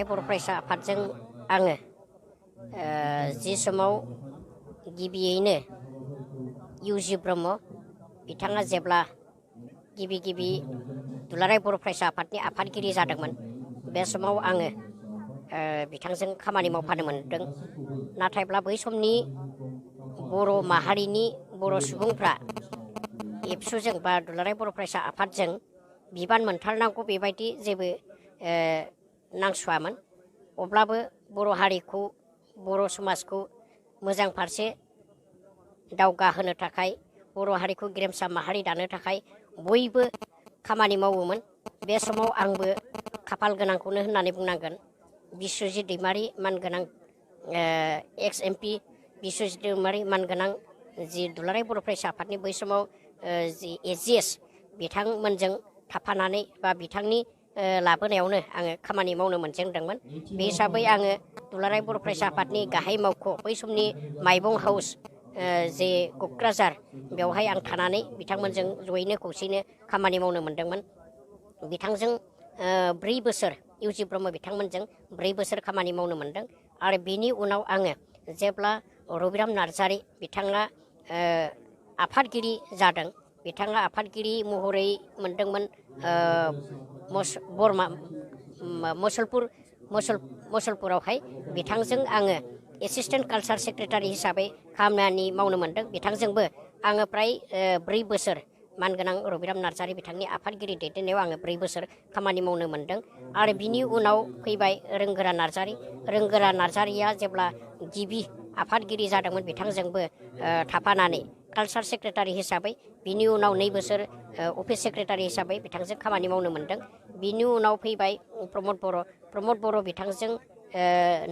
दुलाराय बर' फरायसा आफादजों आङो जि समाव गिबियैनो इउजि ब्रह्म बिथाङा जेब्ला गिबि दुलाराय बर' फरायसा आफादनि आफादगिरि जादोंमोन बे समाव आङो बिथांजों खामानि मावफानो मोनदों। नाथायब्ला बै समनि बर' माहारिनि बर' सुबुंफ्रा एबसुजों बा दुलाराय बर' फरायसा आफादजों बिबान मोनथारनांगौ बेबायदि जेबो नांसुवामोन। अब्लाबो बर' हारिखौ बर' समाजखौ मोजां फारसे दावगाहोनो थाखाय बर' हारिखौ गेरेमसा माहारि दानो थाखाय बयबो खामानि मावोमोन। बे समाव आंबो खाफाल गोनांखौनो होननानै बुंनांगोन। बिस्वजित दैमारि मानगोनां एक्स MP बिस्वजित दैमारि मानगोनां जि दुलाराय बर' फरायसा आफादनि बै समाव जि AGS बिथांमोनजों थाफानानै बा बिथांनि लाबोनायावनो आङो खामानि मावनो मोनजेनदोंमोन। बे हिसाबै आङो दुलाराय बर' फरायसा आफादनि गाहाय मावख' बै समनि माइबं हाउस जे क'क्राझार बेवहाय आं थानानै बिथांमोनजों जयैनो खौसेयैनो खामानि मावनो मोनदोंमोन। बिथांजों 4 बोसोर इउजि ब्रह्म बिथांमोनजों 4 बोसोर खामानि मावनो मोनदों। आरो बेनि उनाव आङो जेब्ला रबिराम नार्जारि बिथाङा आफादगिरि जादों, बिथाङा आफादगिरि महरै मोनदोंमोन मुसलपुरावहाय। बिथांजों आङो एसिस्टेन्ट कालचार सेक्रेटारि हिसाबै खामानि मावनो मोनदों। बिथांजोंबो आङो फ्राय 4 बोसोर मानगोनां रबिराम नार्जारि बिथांनि आफादगिरि दैदेननायाव आङो 4 बोसोर खामानि मावनो मोनदों। आरो बिनि उनाव फैबाय रोंगोरा नार्जारि। रोंगोरा नार्जारिया जेब्ला गिबि आफादगिरि जादोंमोन बिथांजोंबो थाफानानै कालचार सेक्रेटारि हिसाबै, बिनि उनाव 2 बोसोर अफिस सेक्रेटारि हिसाबै बिथांजों खामानि मावनो मोनदों। बिनि उनाव फैबाय प्रमद बर' बिथांजों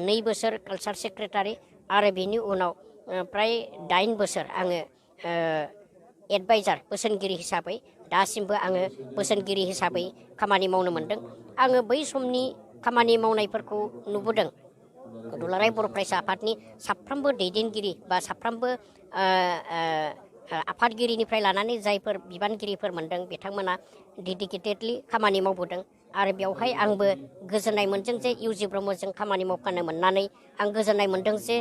2 बोसोर कालचार सेक्रेटारि। आरो बिनि उनाव फ्राय 8 बोसोर आङो एडभाइजार बोसोनगिरि हिसाबै दासिमबो आङो बोसोनगिरि हिसाबै खामानि मावनो मोनदों। आङो बै समनि खामानि मावनायफोरखौ नुबोदों। दुलाराय बर' फरायसा आफादनि साफ्रोमबो दैदेनगिरि बा साफ्रोमबो आफादगिरिनिफ्राय लानानै जायफोर बिबानगिरिफोर मोनदों बिथांमोना डेडिकेटेडलि खामानि मावबोदों। आरो बेवहाय आंबो गोजोननाय मोनदों जे इउजि ब्रह्मजों खामानि मावफानो मोननानै। आं गोजोननाय मोनदों जे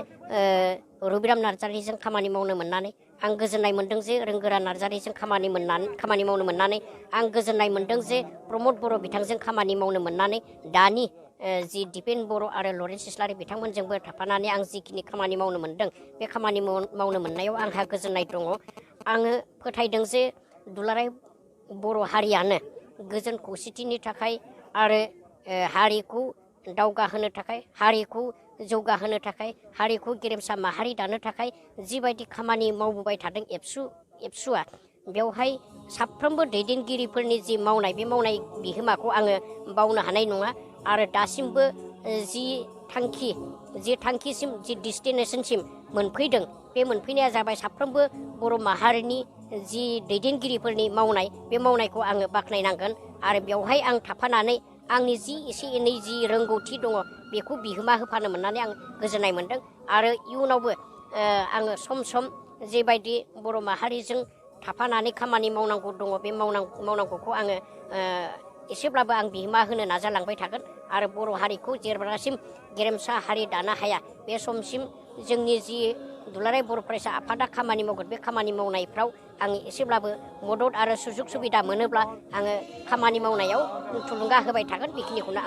रबिराम नार्जारिजों खामानि मावनो मोननानै। आं गोजोननाय मोनदों जे रोंगोरा नार्जारिजों खामानि मावनो मोननानै। आं गोजोननाय मोनदों जे प्रमद बर' बिथांजों खामानि मावनो मोननानै। दानि जि दिपेन बर' आरो लरेन्स इस्लारि बिथांमोनजोंबो थाफानानै आं जिखिनि खामानि मावनो मोनदों बे खामानि मावनो मोननायाव आंहा गोजोननाय दङ। आङो फोथायदों जे दुलाराय बर' हारियानो गोजोन खौसेथिनि थाखाय आरो हारिखौ दावगाहोनो थाखाय, हारिखौ जौगाहोनो थाखाय, हारिखौ गेरेमसा माहारि दानो थाखाय जिबायदि खामानि मावबोबाय थादों एबसुआ, बेवहाय साफ्रोमबो दैदेनगिरिफोरनि जि मावनाय बे मावनाय बिहोमाखौ आङो बावनो हानाय नङा। आरो दासिमबो जि थांखिसिम जि डेस्टिनेसनसिम मोनफैदों, बे मोनफैनाया जाबाय साफ्रोमबो बर' माहारिनि जि दैदेनगिरिफोरनि मावनाय, बे मावनायखौ आङो बाख्नायनांगोन। आरो बेवहाय आं थाफानानै आंनि जि एसे एनै जि रोंगौथि दङ बेखौ बिहोमा होफानो मोननानै आं गोजोननाय मोनदों। आरो इयुनावबो आङो सम सम जेबायदि बर' माहारिजों थाफानानै खामानि मावनांगौ दङ बे मावनांगौखौ आङो एसेब्लाबो आं बिहोमा होनो नाजालांबाय थागोन। आरो बर' हारिखौ जेब्लासिम गेरेमसा हारि दानो हाया बे समसिम जोंनि जि दुलाराय बर' फरायसा आफादा खामानि मावगोन, बे खामानि मावनायफ्राव आं एसेब्लाबो मदद आरो सुजुग सुबिदा मोनोब्ला आङो खामानि मावनायाव थुलुंगा होबाय थागोन। बेखिनिखौनो आं